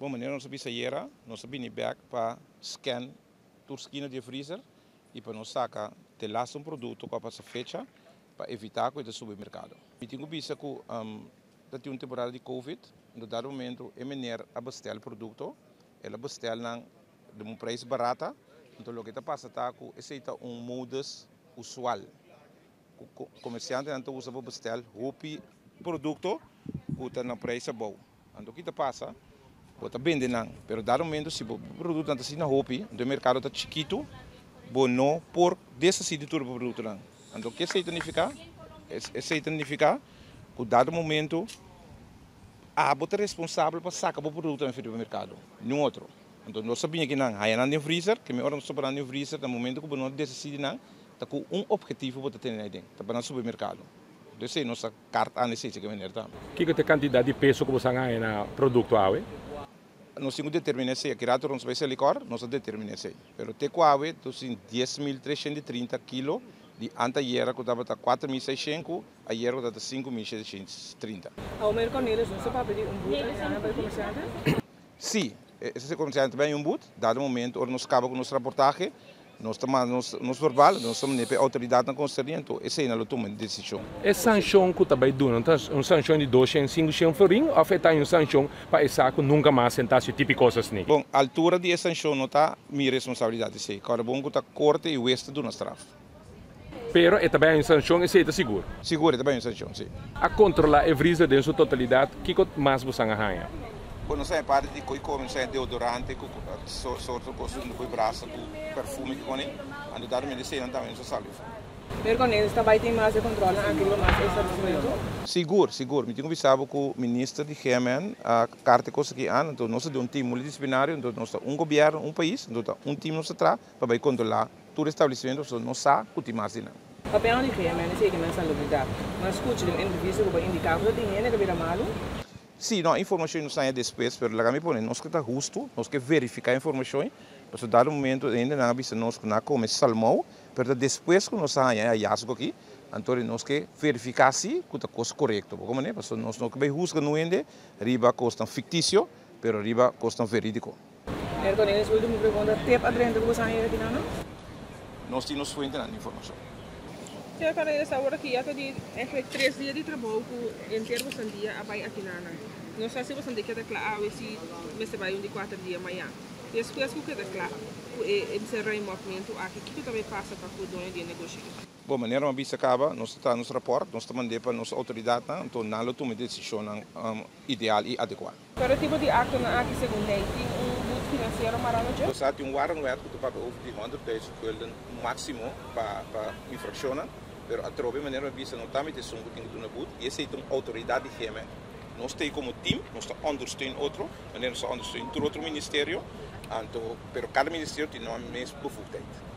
Bon, manera nos a bisa ayera, nos a bini bek pa scan tur skina di e freezer y pa nos saca te laatste un producto cu a pasa fecha pa evita cu e ta subi mercado. Mi tin cu bisa cu ta tin un temporada di Covid, en dado momento e meneer a bestel producto, el a bestel nan den un prijs barata, enton loke ta pasa ta cu esey ta un modus usual cu comerciantenan ta usa pa bestel hopi producto cu ta na prijs abou. Anto ki ta pasa? Bo ta bende nan, pero dado momento si bo produktonan ta asina hopi, anto e merkado ta chikitu, bo no por deshasí di tur bo produktonan. Anto ke esei ta nifiká? Esei ta nifiká ku dado momento abo ta responsabel pa saka bo produktonan for di bo merkado, niun otro. Anto nos a bini akinan haña nan den freezer, ke mi ora nos ta pone nan den freezer na momento ku bo no deshasí di nan, ta ku un ophetivo bo ta tene nan aden, ta pa nan subi merkado. Anto esei nos a. Kart aan esei ke meneer tambe. Kiko ta e kantidat di peso ku bo san haña na produkto awe? Nos tin ku determiná esei. Aki rato nos bai Selikor, nos a determiná esei. Pero te ku awe nos tin 10,330 kilo di antayera ku tabata 4,600 ku ayera ku tabata 5,730. Awe meneer Cornelis, nos ta papia di un but aña pa e komersiante? Sí, e komersiante ta bai un but. Dado momento ora nos kaba ku nos raportahe, Nos ta manda nos verbal, nos ta manda pa e outoridatnan konserní, anto eseinan lo tuma e desishon. E sanshon ku ta bai duna ta un sanshon di doshen sinkushen florin òf e ta un sanshon pa e sa ku nunka mas sentá su tipi kosas ni? Bon, altura di e sanshon no ta mi responsabilidat esei. Kòrda bon ku ta korte i wes ta duna straf. Pero e ta bai un sanshon, esei ta sigur? Sigur e ta bai un sanshon, si. A kontrolá e vrizer den su totalidat, kiko mas bosan a haña? Bo no sa e parti di koi kome, no sa e deodorante ku sorto kos ku koi brasa ku perfume ki kone, anto dado mende eseinan tambe no sa sali afó. Pero con e ta bay tin mas e controlnan aki riba mas establecimento? Sigur, sigur. Mi tin ku bisa bo ku minister di GMN a karta e kos aki an, anto nos ta den un team multidisciplinario, anto nos ta un gobierno, un pais, anto ta un team nos ta traha pa bay controla tur establecimento pasobra nos sa ku tin mas di nan. Papiando di GMN esei ke men salubridad. Mi a skucha den un entrevista ku bo a indiká ku ta tin hende ku a bira malu. Sí, no, informashon nos haña despues, pero laga mi pone, nos ke ta hustu, nos ke verifiká informashon, pasobra dado momento e hendenan a bisa nos ku nan a kome salmou, pero ta despues ku nos a haña e hayasgo aki, anto nos ke verifiká si ku ta kos korekto, bo komprende? Pasobra nos no ke bai husga nun hende riba kosnan fiktisio, pero riba kosnan verídiko. Meneer Cornelis, ultimo pregunta, tep a drenta ku bo sa haña aki nan no? Nos tin nos fuentenan di informashon. Señor Cornelis, awor aki ya ta di eigenlijk tres dia di trabou ku henter bosan dia a bai aki nan. No sa si bosan di keda kla awe si mester bai un di kuater dia mañan. Despues ku keda kla ku e ruimopmentu aki, kiko ta bai pasa pa ku doño di e negoshi aki? Bon, manera mi a bisa caba, nos ta traha nos rapport, nos ta mand'é pa nos autoridadnan, anto nan lo tuma e decisionnan ideal y adecuá. Pero e tipo di actonan aki, segun ley, tin un boet financiero mará no dje? Nos a tin un warenwet cu ta papia over di 100,000 gulden maximo pa pa infraccionnan, pero atrobe manera mi a bisa no ta mi ta esun cu tin cu duna boet y esey ta un autoridad di GMN. Nos ta ey como team, nos ta ondersteun otro, manera nos ta ondersteun tur otro ministerio, anto pero cada ministerio tin nan mes bevoegdheid.